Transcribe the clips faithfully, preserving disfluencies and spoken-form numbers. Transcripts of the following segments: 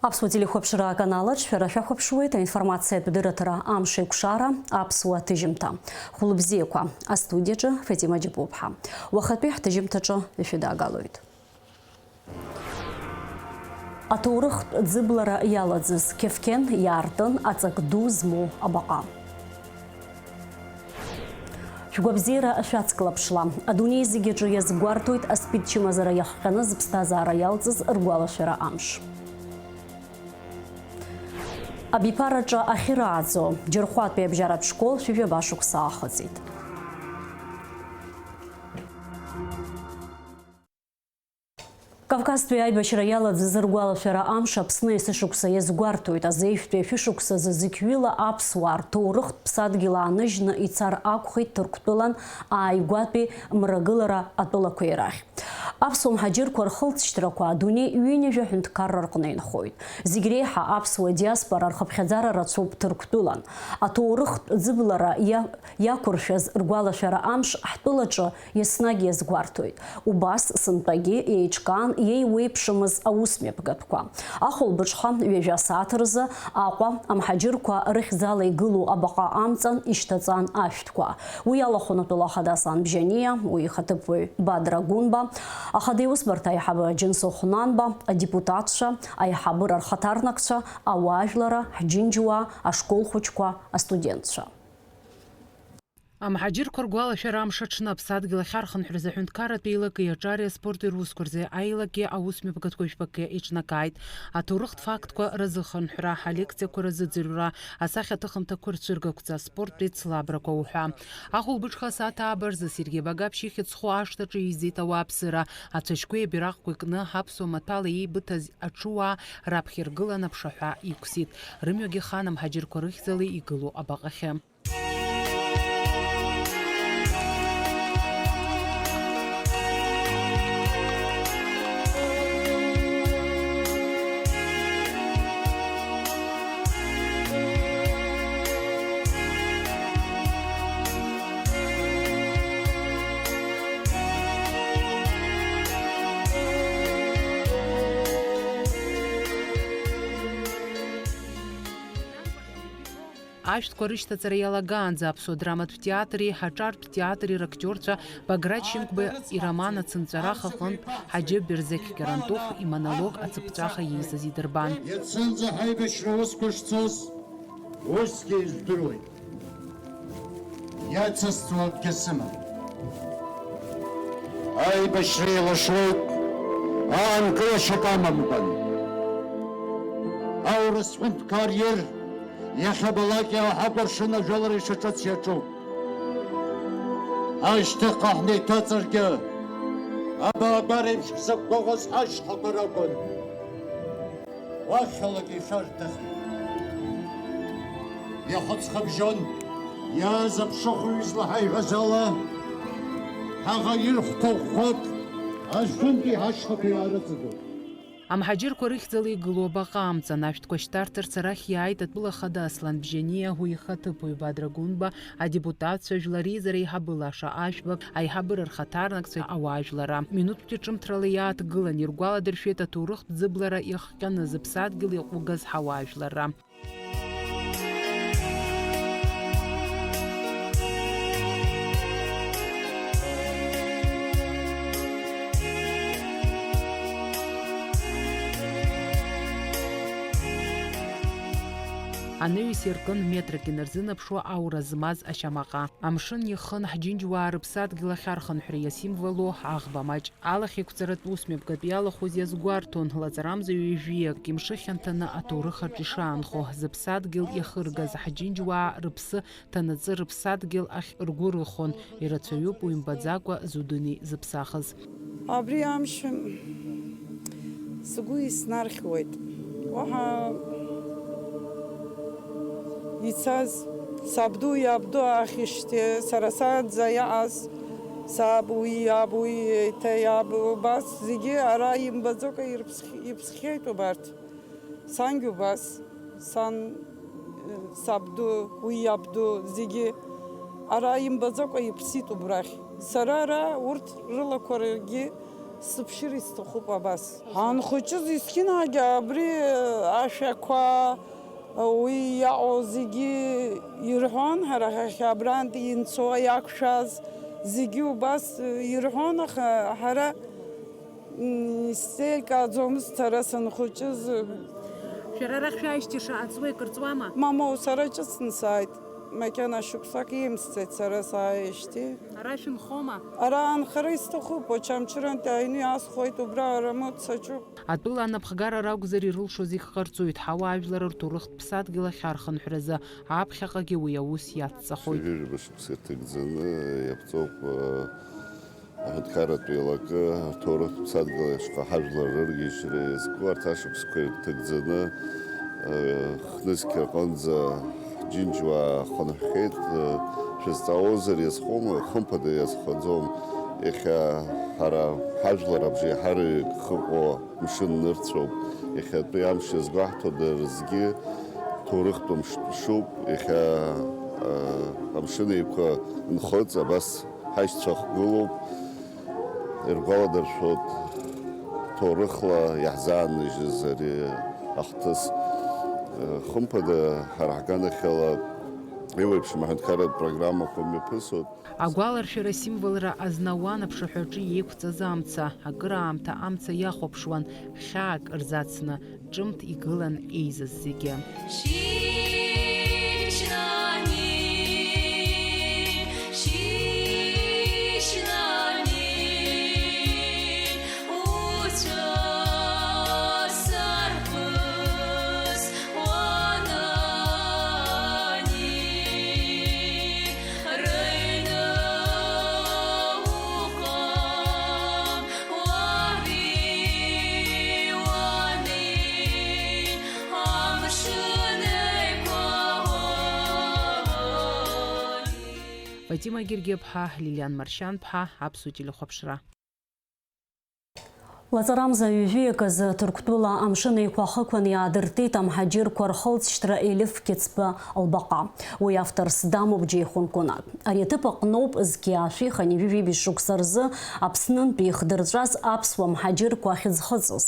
Аԥсуа телехәаԥшра аканал аҿы шәара шәахәаԥшуеит аинформациатә дырраҭара Амш еиқәшара, аԥсуа ҭыжьымҭа. Хәылбзиақәа, астудиаҿы Фатима Џьапуԥҳа. Уахатәи ҳҭыжьымҭаҿы ишәыдаагалоит. Аҭоурыхтә ӡыблара иалаӡыз Қьефқьен иаартын аҵак ду змоу абаҟа. Шәгәабзиара шәацклаԥшла, адунеи зегьаҿы иазгәарҭоит аспид чымазара иахҟьаны зыԥсҭазаара иалҵыз ргәалашәара амш. Абиԥараҿы ахьырааӡо, Џьырхәатәи абжьаратә школ шәи жәаба шықәса ахыҵит. Кавказтәи аибашьра иалаӡыз ргәалашәара амш Аԥсны есышықәса иазгәарҭоит. Азеижәтәи ашәышықәсазы зықьҩыла аԥсуаа рҭоурыхтә ԥсадгьыл ааныжьны ицар акәхеит Ҭырқәтәылан ааигәатәи мрагылара атәылақәеи рахь. Аԥсуа мҳаџьырқәа рхылҵшьҭрақәа адунеи ҩынҩажәа ҳәынҭқарра рҟны инхоит. Зегь реиҳа аԥсуа диаспора рхыԥхьаӡара рацәоуп Ҭырқәтәылан. Аҭоурыхтә ӡыблара иа-, иақәыршәаз ргәалашәара амш ҳтәылаҿы еснагь иазгәарҭоит. Убас сынтәагьы еиҿкаан иеиуеиԥшымыз аусмҩаԥгатәқәа. Ахәылбыҽха ҩажәа сааҭ рзы Аҟәа амҳаџьырқәа рыхьӡала игылоу абаҟа амҵан ишьҭаҵан ашәҭқәа. Уи иалахәын атәыла ахада Аслан Бжьаниа, уи ихаҭыԥуаҩ Бадра Гәынба, ахада иусбарҭа аиҳабы Џьынсыхә Нанба, адепутатцәа, аиҳабыра рхаҭарнакцәа, ауаажәларра, ҳџьынџьуаа, ашкол хәыҷқәа, астудентцәа. Амҳаџьырқәа ргәалашәара амш аҽны аԥсадгьыл ахьархынҳәрыз аҳәынҭқарратә еилакеи аҿареи аспорти русқәа рзы аилакеи аусмҩаԥгатәқәа жәпакы еиҿнакааит. Аҭоурыхтә фактқәа разыхынҳәра, алекциақәа разыӡырҩра, асахьаҭыхымҭақәа рцәыргақәҵа, аспорттә еицлабрақәа уҳәа. Ахәылбыҽха асааҭ ааба рзы Сергеи Багаԥшь ихьӡ зху ашҭаҿы еизеит ауааԥсыра. Ацәашьқәеи абираҟқәеи кны аԥсуа маҭәала еибыҭаз аҽуаа раԥхьа иргылан аԥшаҳәа иқәсит. Рымҩагьы хан амҳаџьырқәа рыхьӡала игылоу абаҟахьы. Ашәҭқәа рышьҭаҵара иалагаанӡа Аԥсуа драматә театри аҿартә театри рактиорцәа Баграт Шьынқәба ироман Ацынҵәарах аҟынтә Ҳаџьы Берзеқь Кьарантыхә имонолог ацыԥҵәаха иеизаз идырбан. Иацынӡа ҳаибашьра усқәа шцоз усгьы ижәдыруеит. Иацысҵо акгьы сымам. Аибашьра еилашуеит, аанкылашьак амамкәан. Аурыс ҳәынҭқар ир, иахьабалак иааҳакәыршан ажәылара ишаҿыц иаҿуп. Ашьҭахьҟа ҳнеиҭаҵыргьы, абаагәара еиԥш ҳзықәгәыӷыз ҳашьхақәа ракәын. Уахьалак ишәарҭахеит. Иахьыҵхыбжьон, иааз аԥшыхәҩы излаҳаиҳәаз ала, ҳаӷа ирхәҭа ӷәӷәак ашәынтәи ҳашьхақәа иаарыҵагылт. Амҳаџьырқәа рыхьӡала игылоу абаҟа амҵан ашәҭқәа шьҭарҭарц арахь иааит атәыла ахада Аслан Бжьаниа, уи ихаҭыԥуаҩ Бадра Гәынба, адепутатцәа, жәлар реизара еиҳабы Лаша Ашәба, аиҳабыра рхаҭарнакцәа, ауаажәларра. Минуҭтәи ҿымҭрала иааҭгылан иргәаладыршәеит аҭоурыхтә ӡыблара иахҟьаны зыԥсадгьыл иаҟәыгаз ҳауаажәларра. Анаҩс иркын метрак инарзынаԥшуа аура змаз ашьамаҟа. Амшын ихын ҳџьынџьуаа рыԥсадгьыл ахь архынҳәра иасимволу аӷба маҷ. Алахьеиқәҵаратә усмҩаԥгатә иалахәыз иазгәарҭон, лаҵарамза ҩажәиак имшы хьанҭаны аҭоурых аҿы ишаанхо, зыԥсадгьыл иахыргаз ҳџьынџьуаа рыԥсы ҭанаҵы рыԥсадгьыл ахь ргәы рыхон, ирацәаҩуп уи мбаӡакәа Зудыни зыԥсахыз. Абри амш сгәы иснархьуеит. Уаҳа ицаз сабду иабду ахьышьҭи, сара санӡа иааз саб уи, иаб уи, еиҭа иаб, убас зегьы ара имбаӡакәа ирԥсх-, иԥсхьеит убарҭ. Сангьы убас, сан, сабду, уи иабду, зегьы ара имбаӡакәа иԥсит убрахь. Сара ара урҭ рылақәа ргьы Сыԥшыр исҭахуп абас. Ҳанхәыҷыз есқьынагьы абри ашәақәа, уи иаҟоу зегьы ирҳәон, ҳара ҳахь абрантәи инцо иақәшәаз зегьы убас ирҳәон, аха ҳара, м, исзеилкааӡомызт ҳара санхәыҷыз. Шәара арахь шәааижьҭеи шаҳаӡуа икырҵуама? Мамоу, сара ҿыцны сааит. Макьана шықәсак имсӡеит сара сааижьҭеи. Ара шәынхома? Ара анхара исҭахуп, Очамчырантәи аҩны иаасхәоит, убра арамоуд саҿуп. Атәыла анапхгара ракәзар ирылшо зегь ҟарҵоит, ҳауаажәлар рҭоурыхтә ԥсадгьыл ахь архынҳәразы аԥхьаҟагьы уи аус иацҵахоит. Ҩажәижәаба шықәса ирҭагӡаны иаԥҵоуп, э, аҳәынҭқарратә еилакы, рҭоурыхтә ԥсадгьыл ашҟа ҳажәлар рыргьежьра иазку арҭ ашықәсқәа ирҭагӡаны, э, хнызқь рҟынӡа ҳџьынџьуаа хынҳәхьеит, э, шәызҵаауазар иазхоума, хымԥада иазхаӡом. Иахьа ҳара ҳажәлар абжеиҳараҩык хыҟоу Мшын нырцәоуп. Иахьатәи амш иазгәаҳҭо дара рзгьы ҭоурыхтә мш-, мшуп. Иахьа, а, Амшын Еиқәа нхыҵ, абас ҳаишьцәа хгылоуп. Иргәаладыршәоит ҭоурыхла иаҳзааныжьыз ари ахҭыс. Хымԥада, ҳара ҳганахьала еиуеиԥшым аҳәынҭқарратә программақәа мҩаԥысуеит. Агәаларшәара асимволра азнауан аԥшаҳәаҿы иеиқәҵаз амца, акыраамҭа амца иахәаԥшуан, хьаак рзацны, ҿымҭ игылан еизаз зегьы. Фатима Гергиаԥҳа, Лилиан Маршьанԥҳа, Аԥсуа телехәаԥшра. Лаҵарамза ҩажәиак азы Ҭырқәтәыла Амшын Еиқәа ахықәан иаадыртит амҳаџьырқәа рхылҵшьҭра Елиф Қьыцба лбаҟа. Уи авторс дамоуп Џьеихун Кәынак. Ари аҭыԥ аҟноуп зқьи аашәи хынҩажәи жәибжь шықәса рзы Аԥснынтәи ихдырҵәаз аԥсуа мҳаџьырқәа ахьыӡхыҵыз.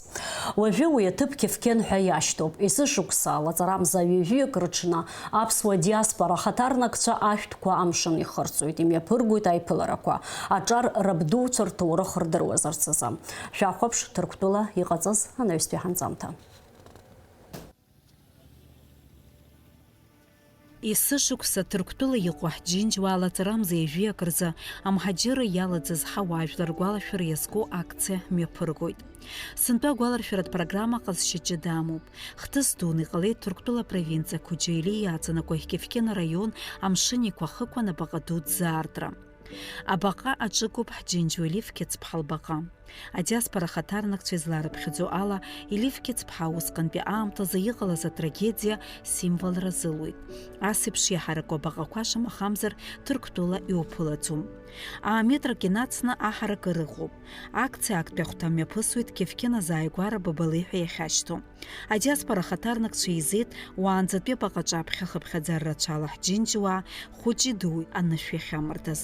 Уажәы уи аҭыԥ Кьыфқьен ҳәа иашьҭоуп. Есышықәса лаҵарамза ҩажәиак рыҽны аԥсуа диаспора ахаҭарнакцәа ашәҭқәа амшын ихырҵоит, имҩаԥыргоит аиԥыларақәа, аҿар рабдуцәа рҭоурых рдыруазарц азы. Шәахәаԥш, Ҭырқәтәыла иҟаҵаз анаҩстәи ҳанҵамҭа. Есышықәса Ҭырқәтәыла иҟоу ҳџьынџьуаа лаҵарамза ҩажәиак рзы амҳаџьырра иалаӡыз ҳауаажәлар ргәалашәара иазку акциа мҩаԥыргоит. Сынтәа агәаларшәаратә программа ҟазшьа ҷыда амоуп. Хҭыс дуны иҟалеит Ҭырқәтәыла апровинциа Қәыџьели иаҵанакуа Кьыфқьен араион Амшын Еиқәа ахықәан абаҟа дуӡӡа аартра. Абаҟа аҿы ықәуп ҳџьынџьуа Елиф Қьыцԥҳа лбаҟа. Адиаспора ахаҭарнакцәа изларыԥхьаӡо ала, Елиф Қьыцԥҳа усҟантәи аамҭазы иҟалаз атрагедиа символра зылуеит. Ас еиԥш иаҳараку абаҟақәа шамахамзар Ҭырқәтәыла иуԥылаӡом. Ааметрак инацны аҳаракыра ыҟоуп. Акциа актәи ахәҭа мҩаԥысуеит Кьыфқьен азааигәара Бабалеи ҳәа иахьашьҭоу. Адиаспора ахаҭарнакцәа еизеит уаанӡатәи абаҟаҿы аԥхьа хыԥхьаӡара рацәала ҳџьынџьуаа, хәыҷи дуи анышә иахьамардаз.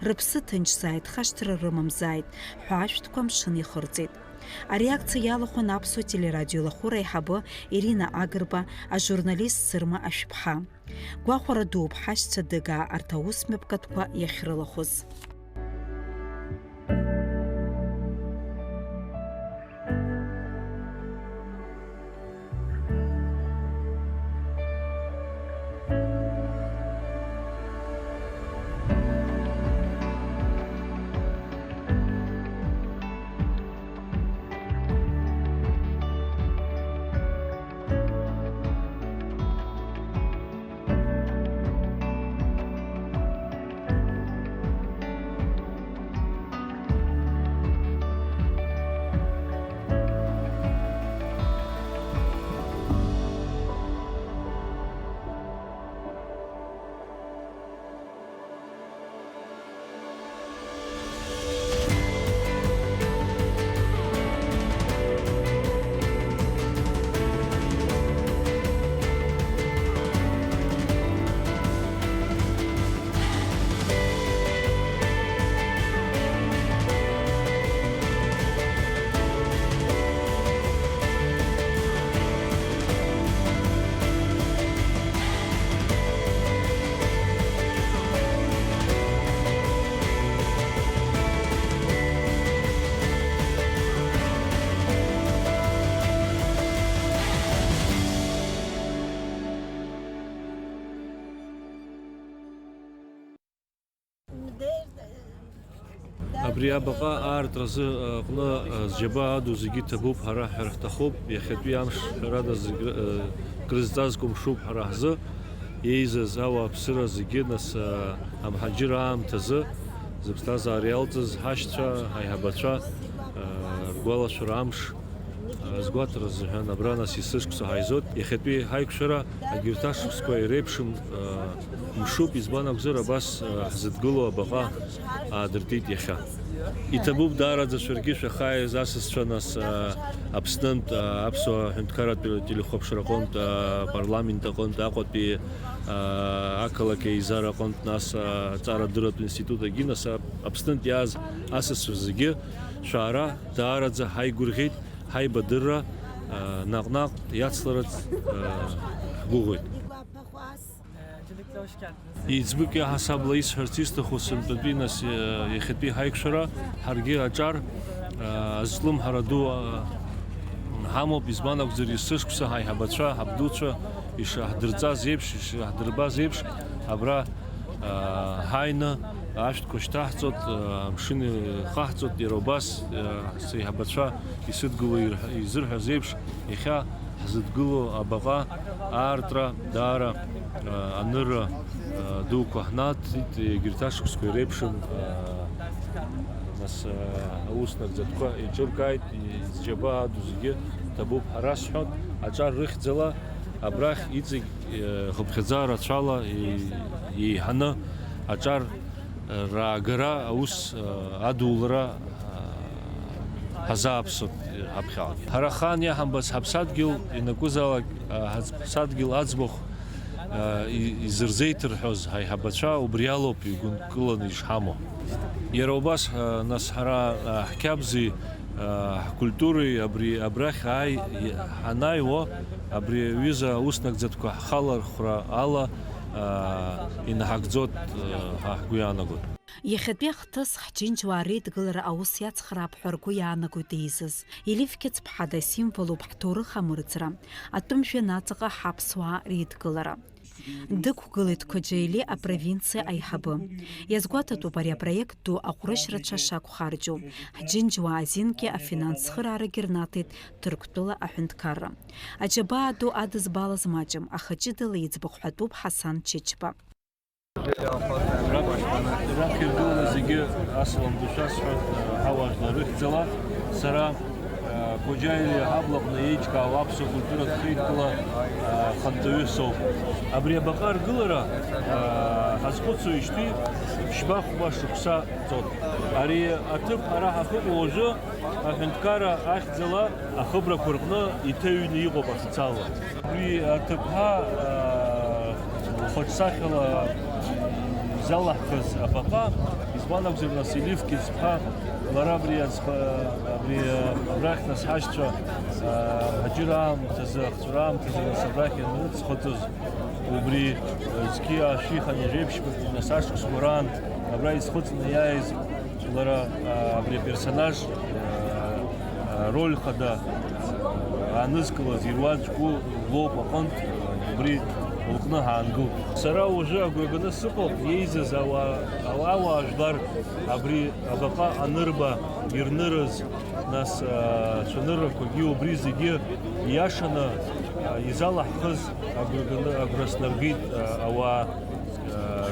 Рыԥсы ҭынчзааит, хашҭра рымамзааит ҳәа ашәҭқәа амшын ихырҵеит. Ари акциа иалахәын аԥсуа телерадио лахәыра аиҳабы Ирина Агрба, ажурналист Сырма Ашәԥҳа. Гәахәара дууп ҳашьцәа дыгаа арҭ аус мҩаԥгатәқәа иахьрылахәыз. Абри абаҟа аартразы аҟны зџьабаа аду зегьы ҭабуп ҳәа раҳҳәар ҳҭахуп. Иахьатәи амш ҳәарада зегь, э, крызҵазкуа мшуп ҳара ҳзы. Еизаз ауааԥсыра зегьы, нас, э, амҳаџьыр аамҭазы зыԥсҭазаара иалҵыз ҳашьцәа, ҳаиҳабацәа, э, ргәалашәара амш, э, азгәаҭара азыҳәан абра, нас, есышықәса ҳаизоит. Иахьатәи ҳаиқәшәара егьырҭ ашықәсқәа иреиԥшым, э, мшуп, избан акәзар, абас, э, ҳзыдгылоу абаҟа аадыртит иахьа. Иҭабуп даараӡа шәаргьы шәахааиз асасцәа, нас, а, Аԥснынтә, а, аԥсуа ҳәынҭқарратә телехәаԥшра аҟынтә, а, апарламент аҟынтә, Аҟәатәи, а, ақалақь еизара аҟынтә, нас, а, аҵарадырратә институт агьы, нас, а, Аԥснынтә иааз асасцәа зегьы шәаара даараӡа ҳаигәырӷьеит, ҳаибадырра, а, наҟ-наҟ иацларц, а, ҳгәыӷуеит. Еиҵбык иаҳасабала исҳәарц исҭаху сынтәатәи, нас, иахьатәи ҳаиқәшәара, ҳаргьы аҿар, а, азҿлымҳара ду, а, ҳамоуп, избан акәзар, есышықәса ҳаиҳабацәа, ҳабдуцәа ишаҳдырҵаз еиԥш, ишаҳдырбаз еиԥш, абра, а, ҳааины ашәҭқәа шьҭаҳҵоит, а, амшын ихаҳҵоит, иара убас, а, сеиҳабацәа исыдгыло ирҳ-, изырҳәаз еиԥш, иахьа ҳзыдгыло абаҟа аартра даара, а, анырра, а, дуқәа ҳнаҭеит, егьырҭ ашықәсқәа иреиԥшым, а, нас, а, аус нагӡатәқәа еиҿыркааит, изџьабаа аду зегьы ҭабуп ҳәа расҳәон, аҿар рыхьӡала абрахь иҵегь, а, хыԥхьаӡа рацәала и-, еиҳаны аҿар раагара аус, а, адулара, а, ҳазааԥсоит ҳаԥхьаҟагьы. Ҳара ахаан иаҳамбац ҳаԥсадгьыл ианакәызаалак, а, ҳаԥсадгьыл аӡбахә, а, и-, изырзеиҭырҳәоз ҳаиҳабацәа убри алоуп игәынкыланы ишҳамоу. Иара убас, а, нас ҳара, а, ҳқьабзи, а, ҳкультуреи абри абрахь ааи-, ҳанааиуа, абри аҩыза аус нагӡатәқәа ҳхалархәра ала, а, инаҳагӡоит, а, ҳәа ҳгәы иаанагоит. Иахьатәи ахҭыс ҳџьынџьуаа реидгылара аус иацхраап ҳәа ргәы иаанагоит еизаз. Елиф Қьыцԥҳа дасимволуп ҳҭоурых амырӡра, атәым жәҩан аҵаҟа ҳаԥсуаа реидгылара. Дықәгылеит Қәаџьаили апровинциа аиҳабы. Иазгәаҭатәуп ари апроект ду аҟәрышь рацәа шакәхарџьу. Ҳџьынџьуаа азингьы афинанс цхыраарагьы рнаҭеит Ҭырқәтәыла аҳәынҭқарра. Аџьабаа ду адызбалаз маҷым, аха ҷыдала иӡбахә ҳәатәуп Ҳасан Чычба. Раԥхьа иргыланы зегьы асалам ду шәасҳәоит, ҳауаажәлар рыхьӡала. Сара, Қәаџьаили аҳаблаҟны еиҿкаау аԥсуа культуратә хеидкыла хантәаҩы соуп. Абри абаҟа аргылара, ҳазхәыцуеижьҭеи ԥшьба-хәба шықәса ҵот. Ари аҭыԥ ҳара ҳахьыҟоу уажәы аҳәынҭқарра ахьӡала ахыбрақәа рҟны иҭыҩны иҟоуп официалла. Уи аҭыԥҳа, аа, хәаҿсахьала изалаҳхыз абаҟа, избан акәзар, нас, Елиф Қьыцԥҳа, лара абри аӡ-, абри, абрахь, нас, ҳашьцәа, аа, аџьыр аамҭазы, ахҵәара аамҭазы, нас, абрахь ианрыцхыҵыз, убри, зқьи аашәи хынҩажәеиԥшьбатәи, нас, ашықәсқәа раан абра изхыҵны иааиз, лара, а, абри аперсонаж, а, а, роль хада, а, аанызкылаз ируаӡәку лоуп аҟынтә, а, убри лҟны ҳаангылт. Сара уажәы агәра ганы сыҟоуп, иеизаз ауаа, ауаа, ауаа жәлар абри абаҟа анырба, ирнырыз, нас, а, цәаныррақәагьы убри зегьы ииашаны, а, изалаҳхыз агәра ганы, агәра снаргеит, а, ауаа.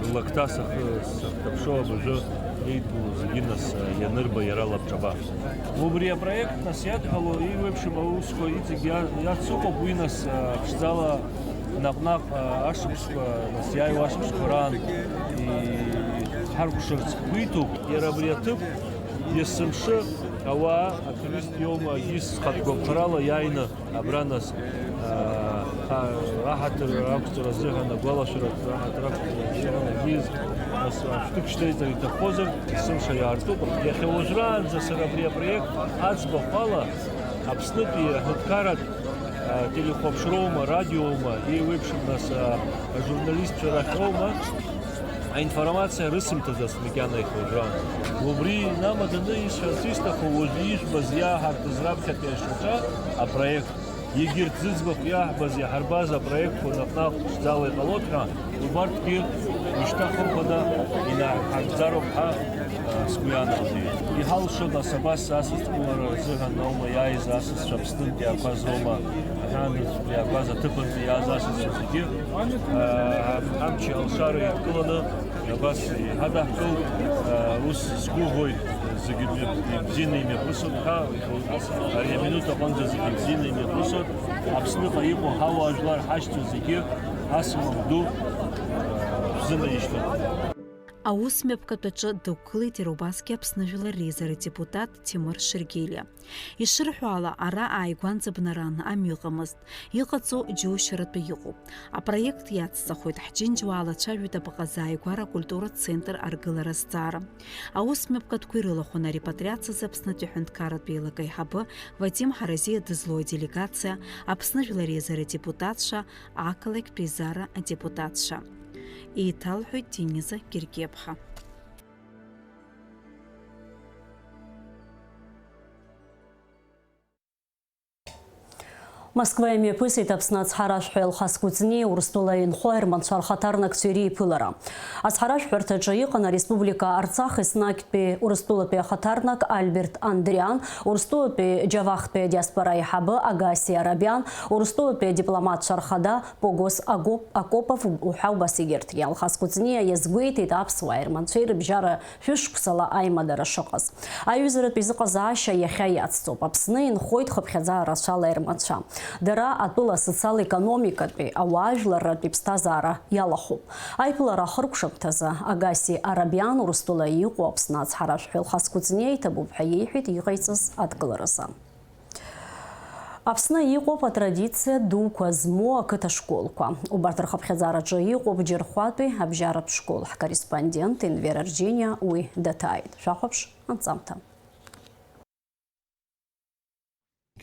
Рлакҭа сахы-, сахҭаԥшуа абыржәы еидгылоу зегьы, нас, ианырба иара лабҿаба. Убри апроект, нас, иадҳәало еиуеиԥшым аусқәа иҵегь иа-, иацыҟоуп, уи, нас, ԥшӡала наҟ-наҟ ашықәсқәа, нас, иааиуа ашықәсқәа раан и-, ҳаркәшарц ҳгәы иҭоуп. Иара абри аҭыԥ есымшы ауаа атурист иоума, егьыс хатә гәаԥхарала иааины Абра, нас, аа, аҳаҭыр ақәҵара азыҳәан, агәалашәара аҳаҭыр ақәҵара азыҳәан агьиз, нас, ашәҭык шьҭеиҵар иҭаххозар, есымша иаартуп. Иахьа уажәраанӡа сара абри апроект аӡбахә ала Аԥснытәи аҳәынҭқарратә, аа, телехәаԥшроума, радиоума, еиуеиԥшым, нас, аа, ажурналистцәа рахьоума, аинформациа рысымҭаӡацт макьана иахьа уажәраанӡа. Убри инамаданы исҳәарц исҭаху, уажәы ижәбаз иааҳартыз раԥхьатәи ашьаҿа апроект. Егьырҭ зыӡбахә иаҳбаз, иаҳарбаз апроектқәа наҟ-наҟ ԥшӡала иҟалоит ҳәа, убарҭгьы ушьҭа хымԥада инаҳарбзароуп ҳәа, а, сгәы иаанагоит. Иҳалшоит нас абас асасдкылара рзыҳәан аума иааиз асасцәа, Аԥснынтәи иаақәаз роума, аҳәаанырцәтәи иаақәаз аҭыԥантәи иааз асасцәа зегьы, а, амчи алшареи иркыланы, абас иҳадаҳкылт, а, ус сгәыӷуеит, зегьы бзианы имҩаԥысуеит ҳәа, ари аминуҭ аҟынӡа зегьы бзианы имҩаԥысуеит, Аԥсныҟа иҟоу ҳауаажәлар ҳашьцәа зегьы асалам ду, а, шәзынаишьҭуеит. Аус мҩаԥгатәаҿы дықәгылеит иара убасгьы Аԥсны Жәлар Реизара адепутат Ҭемыр Шьыргелиа. Ишырҳәо ала, ара ааигәанӡа бнаран амҩа ыҟамызт. Иҟаҵоу џьоушьаратәы иҟоуп. Апроект иацҵахоит ҳџьынџьуаа алацәажәоит абаҟазааигәара акультуратә центр аргылара азҵаара. Аус мҩаԥгатәқәа ирылахәын арепатриациазы Аԥснытәи аҳәынҭқарратә еилак аиҳабы Вадим Ҳаразиа дызлоу аделегациа, Аԥсны Жәлар Реизара адепутатша, ақалақьтә еизара адепутатша. Еиҭалҳәоит Дениза Гергиаԥҳа. Москва имҩаԥысит Аԥсны ацҳаражәҳәаҩ Алхас Кәыҵниа Урыстәыла инхо аерманцәа рхаҭарнакцәа иреиԥылара. Ацҳаражәҳәарҭаҿы иҟан ареспублика Арцах еснагьтәи Урыстәылатәи ахаҭарнак Альберт Андриан, Урыстәылатәи Џьавахтәи адиаспора аиҳабы Агаси Арабиан, Урыстәылатәи адипломатцәа рхада Погос Агоп-, Акопов уҳәа убас егьырҭгьы. Алхас Кәыҵниа иазгәеиҭеит аԥсуаа аерманцәеи рыбжьара шәышықәсала аимадара шыҟаз. Аиҩызаратә еизыҟазаашьа иахьа иацҵоуп. Аԥсны инхоит хыԥхьаӡа рацәала аерманцәа. Дара атәыла асоциал-економикатәи, ауаажәларратәи ԥсҭазаара иалахәуп. Аиԥылара ахыркәшамҭазы Агаси Арабиан Урыстәыла иҟоу Аԥсны ацҳаражәҳәаҩ Алхас Кәыҵниа иҭабуп ҳәа иеиҳәеит иҟаиҵаз адкыларазы. Аԥсны иҟоуп атрадициа дуқәа змоу ақыҭа школқәа. Убарҭ рхыԥхьаӡараҿы иҟоуп Џьырхәатәи абжьаратә школ. Ҳкорреспондент Енвер Арџьениа уи даҭааит. Шәахәаԥш анҵамҭа.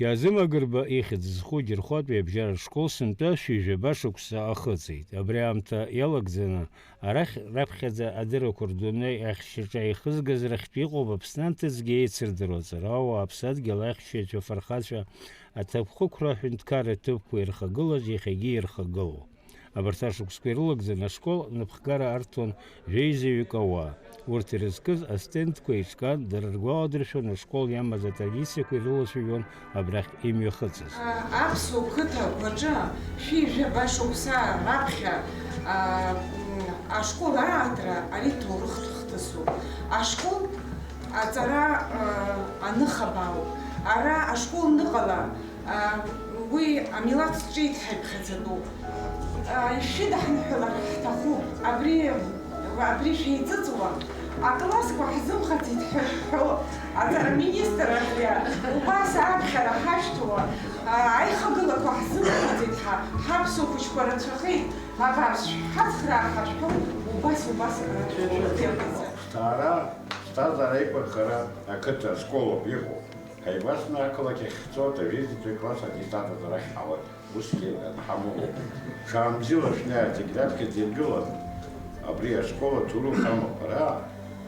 Кьазым Агрба ихьӡ зху Џьырхәатәи абжьаратә школ сынтәа шәи жәаба шықәса ахыҵит. Абри аамҭа иалагӡаны арахь раԥхьаӡа адыррақәа рдунеи ахьшьаҿа ихызгаз рахьтә иҟоуп Аԥсны анҭыҵгьы еицырдыруа аҵарауаа, аԥсадгьыл аихьчаҩцәа, афырхацәа, аҭакԥхықәра аҳәынҭқарра ҭыԥқәа ирхагылаз, иахьагьы ирхагылоу. Абарҭ ашықәсқәа ирылагӡаны ашкол напхгара арҭон жәеизаҩык ауаа. Урҭ ирызкыз астендқәа еиҿкаан, дара ргәаладыршәон ашкол иамаз атрадициақәа ирылацәажәон абрахь имҩахыҵыз. Аԥсуа қыҭақәаҿы шәи жәаба шықәса раԥхьа, а, м, ашкол ааартра ари ҭоурыхтә хҭысуп. Ашкол аҵара, а, аныхабаауп. Ара ашкол аныҟала, а, уи амилаҭ зҿеиҭҳа иԥхьаӡатәуп. А, ишәыдаҳныҳәалар ҳҭахуп. Абри, абри шәеиҵыҵуа, аклассқәа ҳзымхаӡеит ҳәа шәҳәо, аҵара министр абри убас аԥхьара ҳашәҭуа, а, аихагылақәа ҳзымхаӡеит ҳа, ҳаԥсуа хәыҷқәа рацәахеит, абааԥс, шәҳацхраа ҳәа шәҳәо, убас, убас, а, шәҟәқәа рҭеиҟаҵа. Ԥсҭазаара, ԥсҭазаара аиқәырхара ақыҭа ашколоуп иҟоу. Ҳаибасны ақалақь ахь ҳцоит, ажәытәтәи акласс аттестатаз арахь ҳаауеит. Усгьы анҳамоу. Шаанбзиала шәнеи, зегь раԥхьаӡа иргылан. Абри ашкол аҭоурых амоуп. Ара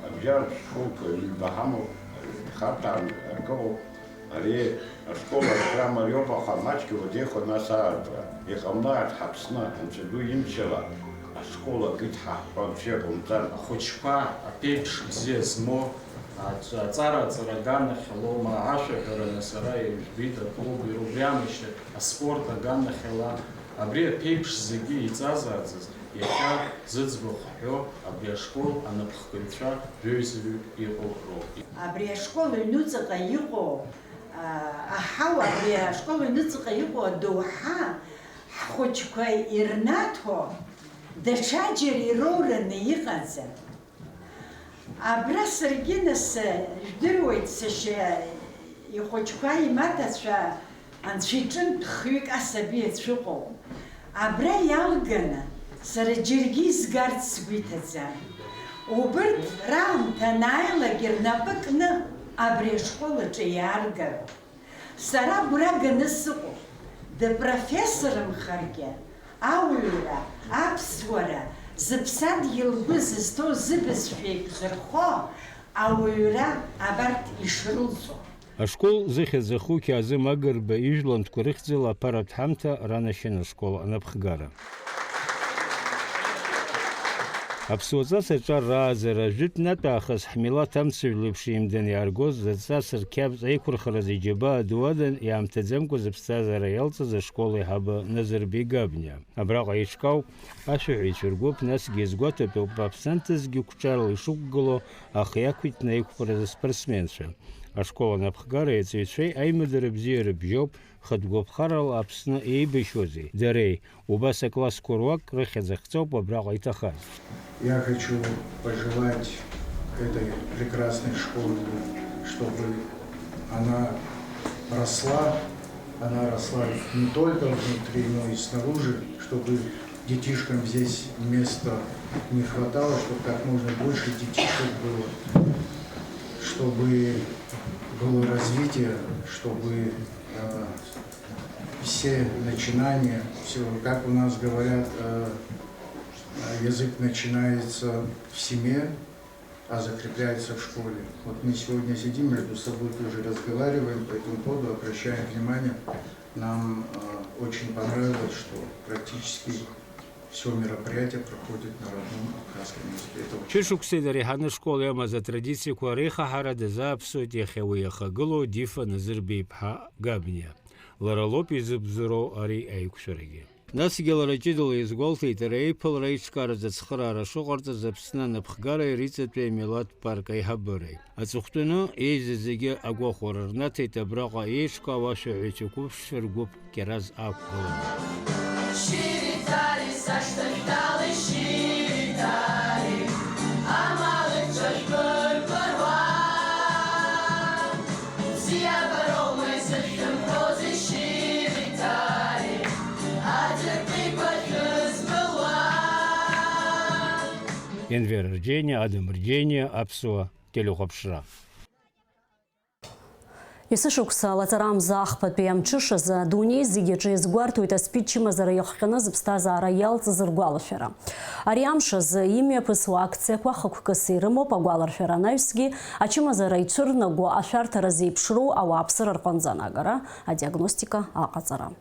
абжьаратә школқәа ҩба ҳамоуп, харҭәаан акы ыҟоуп. Ари ашкол аркра мариоуп, аха маҷк иуадаҩхон нас аартра. Иҟамлааит ҳаԥсны, Анцәа ду имчала ашкол акит ҳәа ҳҳәон, шәеиҟоумҵан. Ахәыҷқәа аԥеиԥш бзиа змоу аҵ-, аҵара аҵара аганахьалоума, ашәаҳәараны сара ижәбеит аклуб, убри амашьа аспорт аганахьала, абри аԥеиԥш зегьы еиҵазааӡаз, иахьа зыӡбахә ҳҳәо, абри ашкол анапхгаҩцәа жәаҩа-заҩык иҟоу роуп. Абри ашкол аҩнуҵаҟа иҟоу, а, аҳауа, абри ашкол аҩнуҵаҟа иҟоу адоуҳа ҳхәыҷқәа ирнаҭо даҽаџьара ироураны иҟаӡам. Абра саргьы, нас, жәдыруеит, сашьа ихәыҷқәа, имаҭацәа, Анцәа иҿынтә хҩык асаби ацәыҟоуп. Абра иалганы, сара џьаргьы изгарц сгәы иҭаӡам. Убырҭ раамҭа анааилак, рнапы кны абри ашкол аҿы иааргароуп. Сара агәра ганы сыҟоуп, дыпрофессормхаргьы, ауаҩра, аԥсуара, зыԥсадгьыл гәы зызҭоу зыбызшәа еиқәзырхо ауаҩра абарҭ ишрылҵо. Ашкол зыхьӡ аху Қьаазым Агрба ижәлантәқәа рыхьӡала аԥаратә ҳамҭа ранашьан ашкол анапхгара. Аԥсуаҵас аҿар раазара, жәытәнатә аахыс ҳмилаҭ амцажә леиԥш еимданы иааргоз, зыҵас рқьабз аиқәырхаразы иџьабаа ду адан, иаамҭаӡамкәа зыԥсҭазаара иалҵыз ашкол аиҳабы Назырбеи Габниа. Абраҟа еиҿкаауп ашәаҳәаҩцәа ргәыԥ, насгьы иазгәаҭатәуп Аԥсанҭазгьы қәҿиарала ишықәгылоу ахы иақәиҭны аиқәԥаразы спортсменцәа. Ашкол анапхгареи аҵаҩцәеи аимадара бзиа рыбжьоуп, хатә гәаԥхарала Аԥсны еибашьуазеи дареи, убас аклассқәа руак рыхьӡ ахҵоуп абраҟа иҭахаз. Я хочу пожелать этой прекрасной школе, чтобы она росла, она росла не только внутри, но и снаружи, чтобы детишкам здесь места не хватало, чтобы как можно больше детишек было, чтобы было развитие, чтобы э, все начинания, все, как у нас говорят, э, э, язык начинается в семье, а закрепляется в школе. Вот мы сегодня сидим, между собой тоже разговариваем по этому поводу, обращаем внимание, нам э, очень понравилось, что практически все мероприятие проходит на родном абхазском языке. Это очень Шәышықәса инареиҳаны ашкол иамаз атрадициақәа реихаҳара дазааԥсоит иахьа уи иахагылоу Дифа Назырбеи-иԥҳа Габниа. Лара лоуп изыбзоуроу ари аиқәшәарагьы. Насгьы лара ҷыдала иазгәалҭеит, ари аиԥылара аиҿкааразы ацхыраара шыҟарҵаз Аԥсны анапхгареи Ариҵатәи амилаҭ парк аиҳабыреи. Аҵыхәтәаны еизаз зегьы агәахәара рнаҭеит абраҟа еиҿкаау ашәаҳәаҩцәа қәыԥшцәа ргәыԥ кьараз ақәгыланы. Шьыри-ҭари сашҭа шәҭалеи, шьыри-ҭари, амала ҽа шәбырбыруа. Бзиабароума изышәымҳәозеи, шьыри-ҭари, аӡыркәиқәа шәызбылуа? Енвер Рџьениа, Адам Рџьениа, Аԥсуа телехәаԥшра. Есышықәса лаҵарамза ахԥатәи амҽышазы адунеи зегьы аҿы иазгәарҭоит аспид чымазара иахҟьаны зыԥсҭазаара иалҵыз ргәалашәара. Ари амш азы имҩаԥысуа акциақәа хықәкыс ирымоуп, агәаларшәара анаҩсгьы ачымазара ицәырнаго ашәарҭара зеиԥшроу ауааԥсыра рҟынӡа анагара, адиагностика аҟаҵара.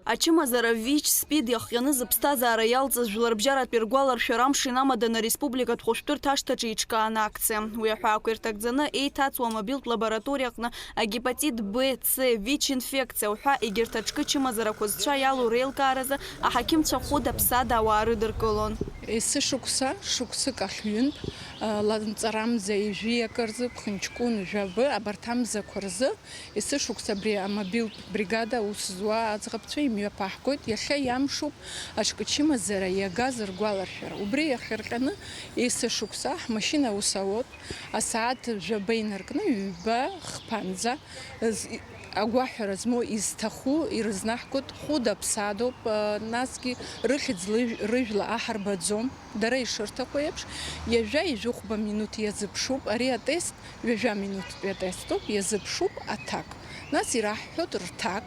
Ачымазара ВИЧ, СПИД иахҟьаны зыԥсҭазаара иалҵыз жәларбжьаратәи ргәаларшәара амш инамаданы ареспубликатә хәышәтәырҭа ашҭаҿы еиҿкаан акциа. Уи аҳәаақәа ирҭагӡаны еиҭаҵуа амобилтә лабораториа аҟны агепатит Б, Ц, ВИЧ инфекциа уҳәа егьырҭ аҿкы чымазарақәа зцәа иалоу реилкааразы аҳақьымцәа хәыда-ԥсада ауаа рыдыркылон. Есышықәса шықәсык ахь ҩынтә, ланҵарамза ҩажәи акырзы, ԥхынҷкәын жәабы, абарҭ амзақәа рзы, Есышықәса абри амобилтә бригада аус зуа аӡӷабцәа имҩаԥаҳгоит, иахьа иамшуп аҿкы чымазара иагаз ргәаларшәара. Убри иахырҟьаны есышықәса ҳмашьына аус ауоуп, асааҭ жәаба инаркны ҩба хԥанӡа з-, агәаҳәара змоу изҭаху ирызнаҳгоит хәыда-ԥсадоуп, а, насгьы рыхьӡ лыжә-, рыжәла аҳарбаӡом. Дара ишырҭаху еиԥш, ҩажәа-ҩажәихәба минуҭ иазыԥшуп ари атест. Ҩажәа минуҭтәи атестоуп, иазыԥшуп аҭак. Нас ираҳҳәоит рҭак,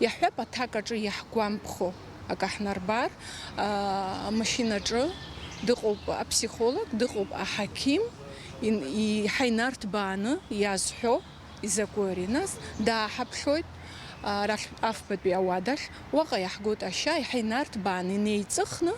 иаҳҳәап, аҭак аҿы иаҳгәамԥхо акы ҳнарбар, аа, амашьынаҿы дыҟоуп аԥсихолог, дыҟоуп аҳақьым, ин-, иҳа инарҭбааны иазҳәо изакәи ари. Нас дааҳаԥхьоит, арахь афбатәи ауадахь, уаҟа иаҳгоит ашьа, иҳа инарҭбааны инеиҵыхны,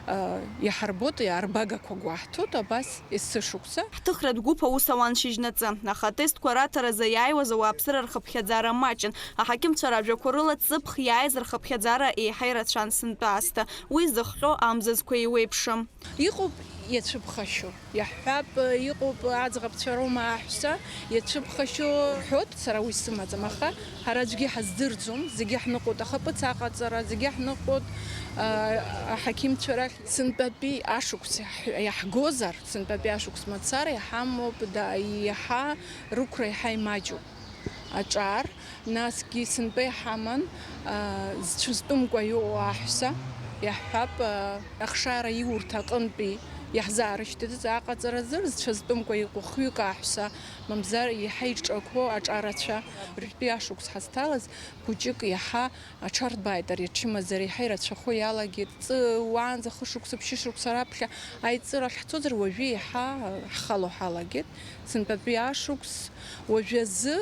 а, иҳарбоит, арбагақәа гәаҳҭоит, абас есышықәса. Ҳҭыхратә гәыԥ аус ауан шьыжьнаҵы, аха атестқәа раҭаразы иааиуаз ауааԥсыра рхыԥхьаӡара маҷын. Аҳақьымцәа ражәақәа рыла, ҵыԥх иааиз рхыԥхьаӡара еиҳа ирацәан сынтәа аасҭа. Уи зыхҟьо амзызқәа еиуеиԥшым. Иҟоуп иацәыԥхашьо, иаҳҳәап, иҟоуп аӡӷабцәа роума аҳәса иацәыԥхашьо ҳәоит, сара уи сымаӡам, аха ҳара аӡәгьы ҳаздырӡом, зегьы ҳныҟәоит, ахаԥыц аҟаҵара, зегьы ҳныҟәоит, а, аҳақьымцәа рахь. Сынтәатәи ашықәс иаҳ-, иаҳгозар, сынтәатәи ашықәс мацара иҳамоуп, да, иаҳа рықәра иаҳа имаҷуп. Аҿар, насгьы сынтәа иҳаман, а, зцәызтәымкәа иҟоу аҳәса, иаҳҳәап, а, ахшара иурҭ аҟынтәи Иаҳзаарышьҭит аҟаҵаразы, зцәа зтәымкәа иҟоу хҩык аҳәса, мамзар иаҳа иҿақәоу аҿарацәа. Уажәтәи ашықәс ҳазҭалаз хәыҷык иаҳа аҽарҭбааит ари ачымазара, иаҳа ирацәахо иалагеит. Ҵыуаанӡа хышықәса, ԥшьышықәса раԥхьа аиҵыра ахьҳцозар, уажәы иаҳа ҳхало ҳалагеит. Сынтәатәи ашықәс уажәазы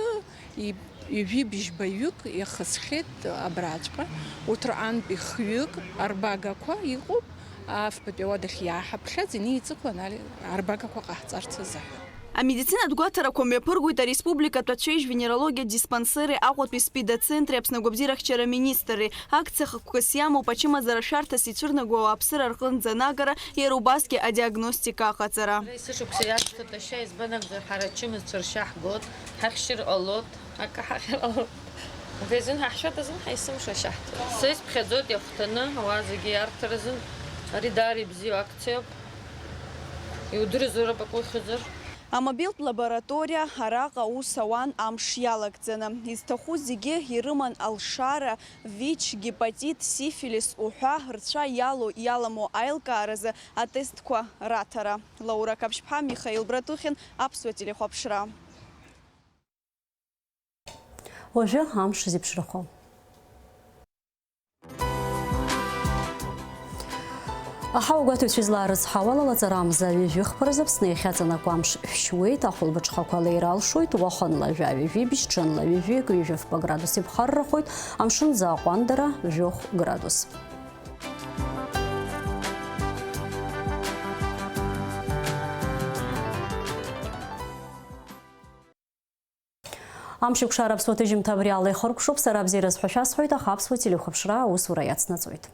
и-, ҩажәи бжьбаҩык иахысхьеит абраҵәҟьа. Урҭ рҟынтәи хҩык арбагақәа иҟоуп, афбатәи ауадахь иааҳаԥхьаӡ, инеиҵыху анали-, арбагақәа ҟаҳҵарц азыҳәан. Амедицинатә гәаҭарақәа мҩаԥыргоит ареспубликатә ацәеижь венерологиатә диспансери, Аҟәатәи спида центри, Аԥсны агәабзиарахьчара аминистрреи. Акциа хықәкыс иамоуп ачымазара шәарҭас ицәырнагоу ауааԥсыра рҟынӡа анагара, иара убасгьы адиагностика аҟаҵара. Ара есышықәса иацәҭоит ашьа, избан акәзар, ҳара ачымазцәа ршьа ҳгоит, ҳахьшьыр ҟалоит, акы ҳахьыр ҟалоит. Убри азын ҳаҳшәоит азын ҳаисымшо ашьа ҳҭоит. Са исԥхьаӡоит иахәҭаны, ауаа зегьы иарҭар азын. Ари даара ибзиоу акциоуп. Иудыруазароуп акы ухьызар. Амобилтә лабораториа араҟа аус ауан амш иалагӡаны. Изҭаху зегьы ирыман алшара, ВИЧ, гепатит, сифилис уҳәа рцәа иалоу, иаламоу аилкааразы атестқәа раҭара. Лаура Қаԥшьԥҳа, Михаил Братухин, Аԥсуа телехәаԥшра. Уажәы амш зеиԥшрахо. Аҳауагәаҭаҩцәа излаарыцҳауа ала, лаҵарамза ҩажәи хԥа рзы Аԥсны иахьаҵанакуа амш шәшьуеит, ахәылбыҽхақәа леира алшоит, уахынла жәаҩа-жәибжь, ҽынла ҩажәи акы, ҩажәи фба градус иԥхаррахоит, амшын зааҟәандара жәохә градус. Амш еиқәшара аԥсуа ҭыжьымҭа абри ала ихыркәшоуп. Сара абзиараз ҳәа шәасҳәоит, аха аԥсуа телехәаԥшра аусура иацнаҵоит.